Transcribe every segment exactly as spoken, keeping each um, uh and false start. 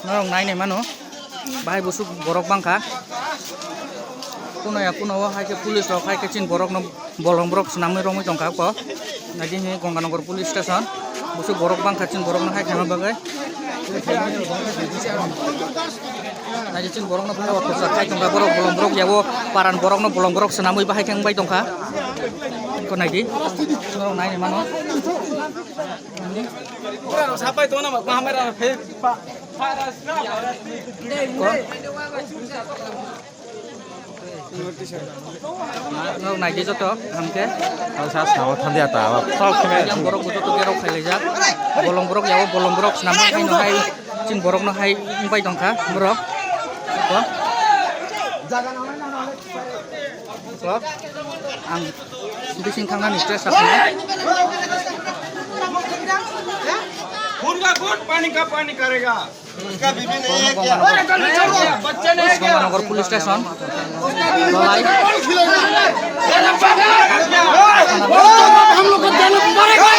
Norok nai nai mano, bahai busuk borok bangkha. Kuno ya kuno o hai khe police rok hai khe chini borok no bolong borok swnamwi romwi tongkha ko. Nadi hi Gonganagar police station, busuk borok bangkha chini borok no hai khaima bagwi. Nadi chini borok no phai o khorsa khai tongkha borok bolong borok yabo paran borok no bolong borok swnamwi bahai khe wngbai tongkha. Ko nai di, norok nai nai mano. Sapai tongna ma mahamara phe pa. Ko. Norok nai di joto hamkhe. Sa sa thandi ata. Yang borok joto kerok khailai jak. Bolong borok yabo bolong borok swnamwi hai no hai. Chini borok no hai wngbai tongkha borok. Ko. Ang bising thangnani stress sakha. खून का खून, पानी का पानी करेगा। उसका बीबी नहीं है क्या? बच्चे नहीं है क्या? Gonganagar police station. Dolai. हम लोग को देना पड़ेगा।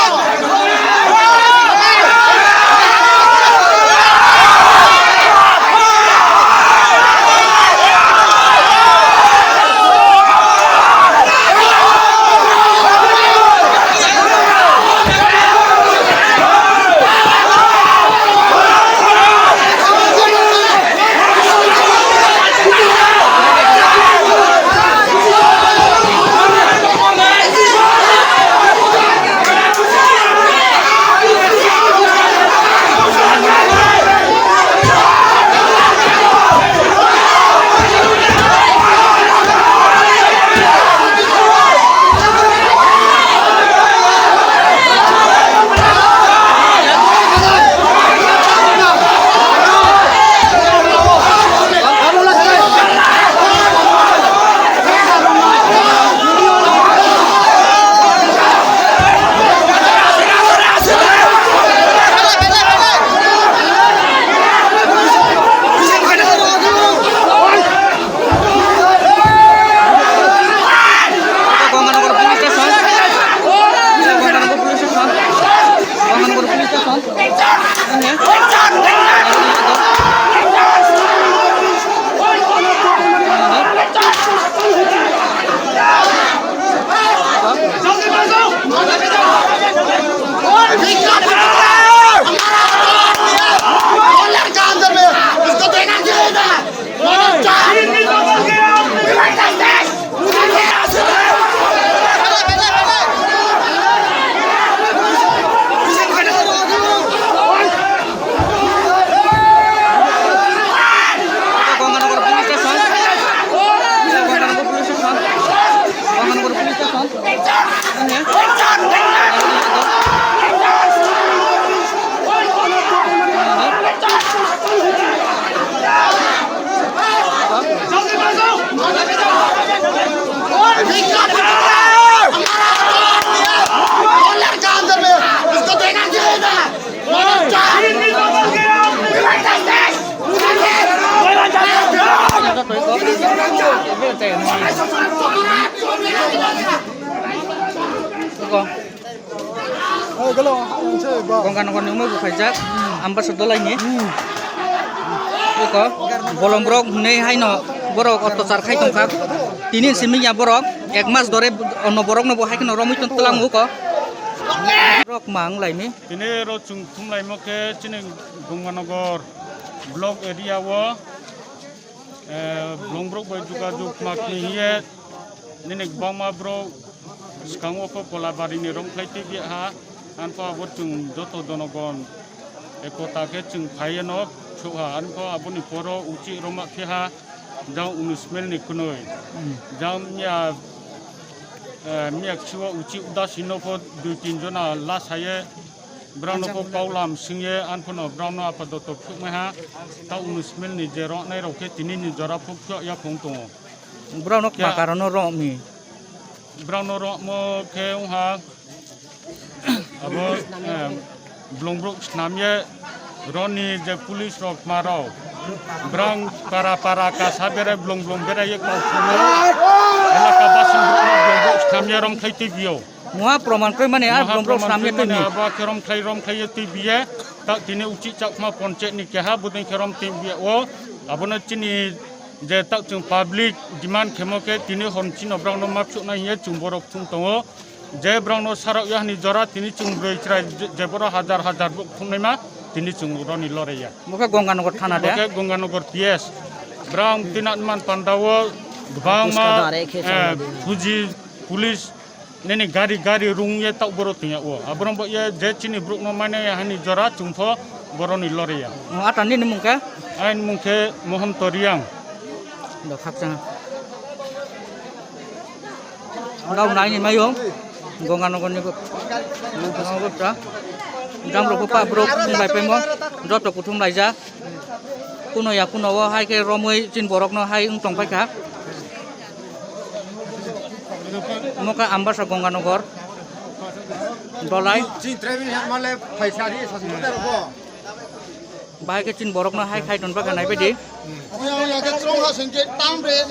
Gonganagar police station. Gonganagar police station. Gonganagar police station. Gonganagar police station. Gonganagar police station. Gonganagar police station. Gonganagar ni omo bo khaijak, Ambasa Dolai ni. Eko, bolong borok hinwi haino borok ottachar khai tongkha. Tini simi ya borok, ek mas dore ono borok no bo hai kheno romwi tong tlang uko. Borok mang lai ni. Tini ro chwng thum lai mo khe chini Gonganagar block area o. Eh, bolong borok bai jogajog ma khe hiye nini kwbangma borok swkango kho Kolabari ni romkhlai twi ha, ang kho abo chwng joto jonogon ekota khe chwng phaiye no sokha, ang kho aboni poro uchih roma phiha jang unis mil ni kwnwi jang miya, eh, miya kchiwo uchih udasi no pho dui tin jona lasaye. Brao no kok kau lam singye, ang phano brao no apadoto phukmai ha, ta unis mil ni je roknai rok khe tini ni jora phuk phiyok ya phung tongo. Brao no kma karon no rok mi? Brao no rokmo khe wngha, abo, eh, bolong borok snam ye roni je police rok ma rok. Brao para para kasa berai bolong bolong berai ye kau phungo. Elaka basing borok no bolong borok snam ye romkhlai twi bio. Muha proman koi mani ar Muha brom brom proman samya koi twi mani ni. Abo khe rom khlai rom khlai twi biye. Tak tini uchi chakma ponchek ni keha budin khe rom twi biye o. Abono chini je tak chung public demand khemo khe tini hon chino brang no map chukna hiye chung borok thung tongo. Je brang no sarok ya hani jora tini chung broi chrai je, je boro hajar hajar buk thung naima tini chung roni lore ya. Bo khe Gonganagar thana de? Bo khe Gonganagar P S. Brang tinat man panda o bangma, Puska dare khe eh, chalo de. Fuji police nini gari, gari rung ye tak boro tong ya o. Abrang bo ye je chini bruk no mane ya hani jora chung pho boroni lore ya. O, ata nini mung khe? Aini mung khe Mohon Toriang. Do khakchang. Dau nai ni mayo. Gonganagar ni bo. Gonganagar cha. Jam rok pa bro thum bai paimo. Joto kuthum lai ja. Kuno ya kuno o hai khe romwi chin borok no hai wng tong pai kha. Moka Ambasa Gonganagar. Dolai. Chin training ya male phaisa ri sa sa bo. Bahai khe chin borok no hai khai ton pai kha nai bai di. Oya oya khe trong ha sing khe tam re.